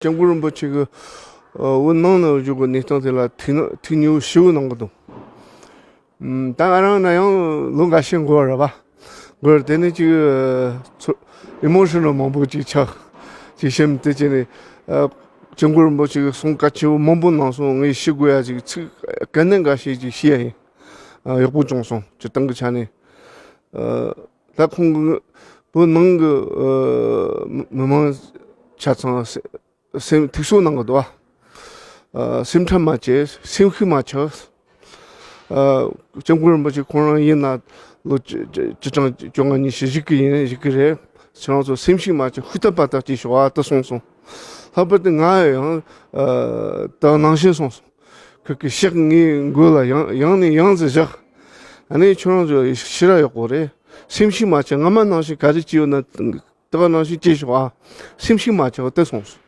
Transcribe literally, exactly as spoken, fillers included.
སྐྱབས་མགོན་རིན་པོ་ཆེ་གི་བོད་ནང་ན་བཞུགས་པའི་གནས་སྟངས་དེ་ལ་ཐུགས་ཐུགས་མཉེས་པོ་ཞེ་པོ་གནང་གི་འདུག། ད་ང་རང་ན་ཡང་ལོ་འགའ་ཤས་འགོར་བ་རེད་པ། འགོར་དེ་ནས་ཅིག་ཚོར་ཨི་མོ་ཤི་ནལ་མང་པོ་ཅིག་ཆགས། ཅིག་སེམས་དེ་ཅིག་ནས་སྐྱབས་མགོན་རིན་པོ་ཆེ་གི་གསུང་གལ་ཆེ་བོ་མང་པོ་གནང་སོང་། ངས་ཞུ་དགོས་ཡ་ཅིག་ཚིག་ག་ནས་འགའ་ཤས་ཅིག་ཞུ་ཡ་ཡིན། ཡག་པོ་བྱུང་སོང་། སྤྱིར་བཏང་གི་ཆ་ནས། ད་ཁོང་གི་བོད་ནང་གི་མི་མང་ཆ་ཚང་སེམས་ཐུགས་གསོ་གནང་གི་འདུག་བ། སེམས་ཁྲལ་མ་བྱེད། སེམས་ཤུགས་མ་ཆག། སྐྱབས་མགོན་རིན་པོ་ཆེ་ཁོང་རང་ཡིན་ན་ལོ་བཅུ་བཅུ་གྲངས་བཅོ་ལྔ་ཉི་ཤུ་བཞུགས་ཀྱི་ཡིན། བཞུགས་ཀྱི་རེད། ཁྱེད་རང་ཚོ་སེམས་ཤུགས་མ་ཆག། ཤུགས་ད་པ་ད་ཅིག་ཤོག་ཨ་ད་གསུངས་སོང་། ལྷག་པར་དུ་ང་ཡང་ད་ནང་བཞིན་གསུངས་སོང་། ཁོ་གི་ཕྱག་ངའི་མགོ་ལ་ཡང་ཡང་ནས་ཡང་དུ་བཞག། ཨ་ནི་ཁྱོད་རང་ཚོ་ཞེ་དྲག་ཡག་པོ་རེད། སེམས་ཤུགས་མ་ཆག། སྔ་མ་ནང་བཞིན་ག་རེ་བྱས་ཡོད་ན་ད་ག་ནང་བཞིན་བྱེད་ཤོག་ཨ། སེམས་ཤུགས་མ་ཆག་ད་གསུངས་སོང་།